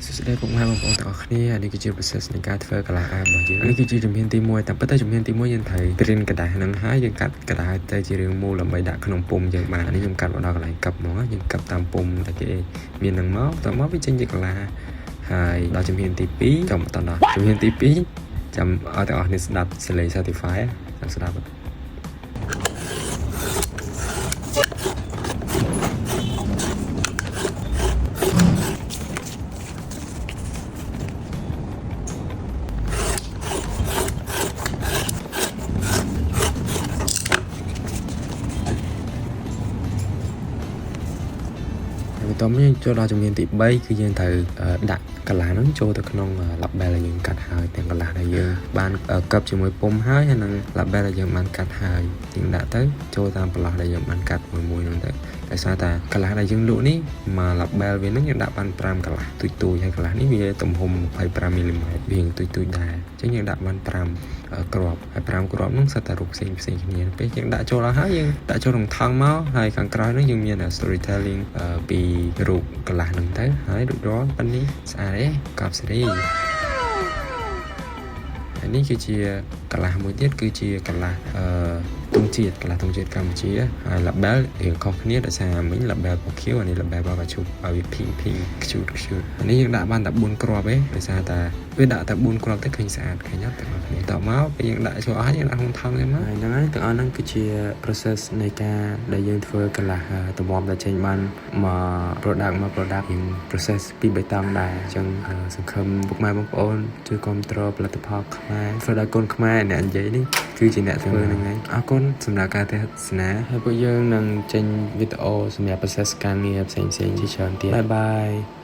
សួស្តីពុកម៉ែបងប្អូនទាំងអស់គ្នានេះគឺជា process នៃការធ្វើក្រឡាអាវរបស់យើងនេះគឺជាជំហានទី1តាមពិតទៅជំហានទី1យើងត្រូវ print ក្រដាសហ្នឹងហើយយើងកាត់ក្រដាសទៅជារឿងមូលដើម្បីដាក់ក្នុងពុម្ពយើងបានអានេះខ្ញុំកាត់មកដល់កន្លែងកឹបហ្មងយើងកឹបតាមពុម្ពដែលគេមានហ្នឹងមកតមកវាចេញជាក្រឡាហើយដល់ជំហានទី2ចាំបន្តដល់ជំហានទី2ចាំឲ្យទាំងអស់គ្នាស្ដាប់ Select Certify ចាំស្ដាប់ ហើយបន្ទាប់មកយើងចូលដល់ជំហានទី3គឺយើងត្រូវដាក់ក្រឡាហ្នឹងចូលទៅក្នុង label ដែលយើងកាត់ហើយទាំងក្រឡាដែលយើងបានកឹបជាមួយពុម្ពហើយហើយនិង label ដែលយើងបានកាត់ហើយយើងដាក់ទៅចូលតាមប្រឡោះដែលយើងបានកាត់មួយមួយហ្នឹងទៅដោយសារតែក្រឡាដែលយើងលក់នេះមួយ label វាហ្នឹងយើងដាក់បាន5ក្រឡាទូចទូចហើយក្រឡានេះវាទំហំ25មីលីម៉ែត្រវាទូចទូចដែរអញ្ចឹងយើងដាក់បាន5គ្រាប់ហើយ5គ្រាប់ហ្នឹងសុទ្ធតែរូបផ្សេងផ្សេងគ្នាពេលយើងដាក់ចូលអស់ហើយយើងដាក់ចូលក្នុងថង់មកហើយខាងក្រោយហ្នឹងយើងមាន storytelling ពីរូបក្រឡាហ្នឹងទៅហើយរួចរាល់ប៉ុណ្នេះស្អាតទេកប់សេរីហើយនេះគឺជាក្រឡាមួយទៀតគឺជាក្រឡាអឺទង់ជាតិក្រឡាទង់ជាតិកម្ពុជាហើយ label រៀងខុសគ្នាដោយសារមិញ label ពណ៌ខៀវអានេះ label បកាឈូកឲ្យវា pink pink cute cute អានេះយើងដាក់បានតែ4គ្រាប់ទេដោយសារតែវាដាក់តែ4គ្រាប់ទៅឃើញស្អាតឃើញអត់ទាំងអស់គ្នាតមកពេលយើងដាក់ចូលអស់យើងដាក់ក្នុងថង់ទេមកហើយហ្នឹងហើយទាំងអស់ហ្នឹងគឺជា process នៃការដែលយើងធ្វើក្រឡាតម្រាំដែលចេញបានមក product មក product យើង process ពីបៃតងដែរអញ្ចឹងសង្ឃឹមពុកម៉ែបងប្អូនជួយគ្រប់គ្រងផលិតផលខ្មែរធ្វើដោយកូនខ្មែរអ្នកនិយាយនេះគឺជាអ្នកធ្វើហ្នឹងឯងអរគុណសម្រាប់ការទស្សនាហើយពួកយើងនឹងចេញវីដេអូសម្រាប់ process ការងារផ្សេងៗជាច្រើនទៀត bye bye.